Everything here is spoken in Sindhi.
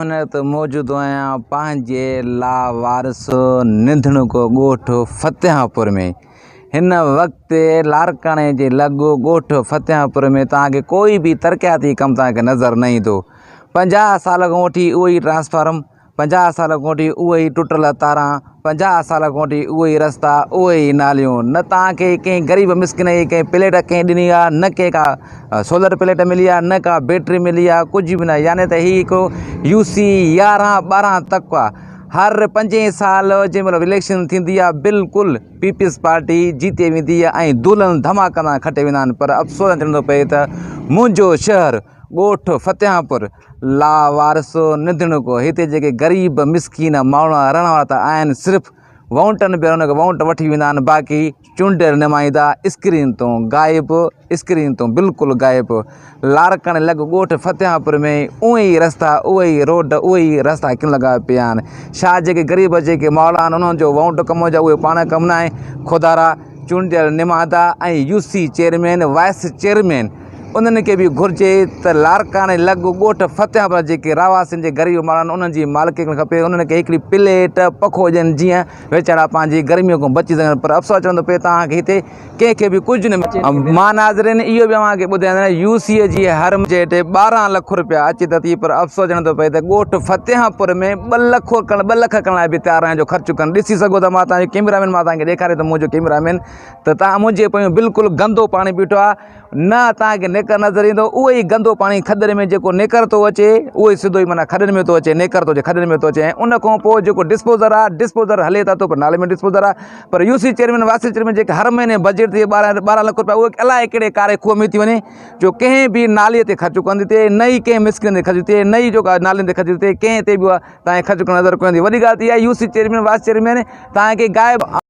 هن وقت موجود آهيان پنهنجي لاوارث ننڌڻڪو ڳوٺ فتح پور ۾ هن وقت لاڙڪاڻي جي لڳ ڳوٺ فتح پور ۾ توهان کي ڪوئي به ترقياتي ڪم توهان کي نظر نه ايندو 50 سال کان وٺي اهو ئي ٽرانسفارم 50 سال کان وٺي اهي ئي ٽٽل تاران 50 سال کان وٺي اهي ئي رستا اهي ئي ناليون نه توهان کي ڪنهن غريب مسڪين کي ڪنهن پليٽ ڪنهن ڏني آهي نه ڪنهن ڪا سولر پليٽ ملي آهي نه ڪا بيٽري ملي آهي ڪجهه به نه يعني ته هي هڪڙو يو سي 11 12 تڪ آهي هر پنجين سال جنهن مهل اليڪشن ٿيندي آهي بلڪل پيپلز پارٽي جيتي ويندي آهي ۽ دولهن ڌماڪن سان کٽي ويندا آهن پر افسوس سان چوڻو ٿو پئي ته منهنجو شهر ڳوٺ فتح پور لاوارث نڌڻڪو هتي جيڪي غريب مسڪين ماڻهو رهڻ وارا ته آهن صرف وونٽن به ان کي وونٽ وٺي ويندا آهن باقي چونڊيل نمائندا اسڪرين تون غائب اسڪرين تون بلڪل غائب لاڙڪاڻي لڳ ڳوٺ فتح پور ۾ اهي ئي رستا اهي ئي روڊ اهي ئي رستا ڪيئن لڳا پيا آهن ڇا جيڪي غريب جيڪي ماڻهو آهن انهن جو وونٽ ڪم جو اهي پاڻ ڪم نه آهي خدارا چونڊيل نمائندا ۽ U C chairman vice chairman انهن کي به گهرجي ته لاڙڪاڻي لڳ ڳوٺ فتح آباد جيڪي رهواسين جي غريب ماڻهو آهن انهن جي مالڪي ڪرڻ کپي انهن کي هڪڙي پليٽ پکو ڏين جيئن ويچارا پنهنجي گرمي کان بچي سگهن پر افسوس چوڻو ٿو پئي توهان کي هتي ڪنهن کي به ڪجهه نه مان ناظرين اهو به اوهان کي ٻڌايان ته يو سي جي هر بجيٽ 12 لک روپيا اچي ته ٿي پر افسوس چوڻو ٿو پئي ته ڳوٺ فتح پور ۾ 2 لک ڪرڻ 2 لک ڪرڻ لاء به تيار آهن جو خرچ ڪن ڏسي سگهو ٿا مان توهان جو ڪيمرا مين مان توهان کي ڏيکاري ٿو منهنجو ڪيمرا مين ته توهان منهنجي پويان بلڪل گندو پاڻي بيٺو آهي نه توهان کي نيڪر نظر ايندو اهو ئي گندو پاڻي کڏن ۾ جيڪو نيڪر ٿو اچي اهو ئي سڌو ئي معنيٰ کڏن ۾ ٿو اچي نيڪر ٿو اچي کڏن ۾ ٿو اچي ۽ ان کان پوء جيڪو ڊسپوزر آهي ڊسپوزر هلي ته ٿو پر نالي ۾ ڊسپوزر آهي پر U C chairman vice chairman جيڪي هر مهيني بجيٽ ٿئي 12 12 لک روپيا اهي الائي ڪهڙي ڪاري کوهه ۾ ٿي وڃي جو ڪنهن به نالي تي خرچ ڪونه ٿي ٿئي نه ئي ڪنهن مسڪين تي خرچ ٿئي نه ئي جو نالين تي خرچ ٿئي ڪنهن تي به توهان کي خرچ ڪرڻ نظر ڪونه ايندي وڏي ڳالهه ته اها آهي U C chairman vice chairman توهان کي غائب.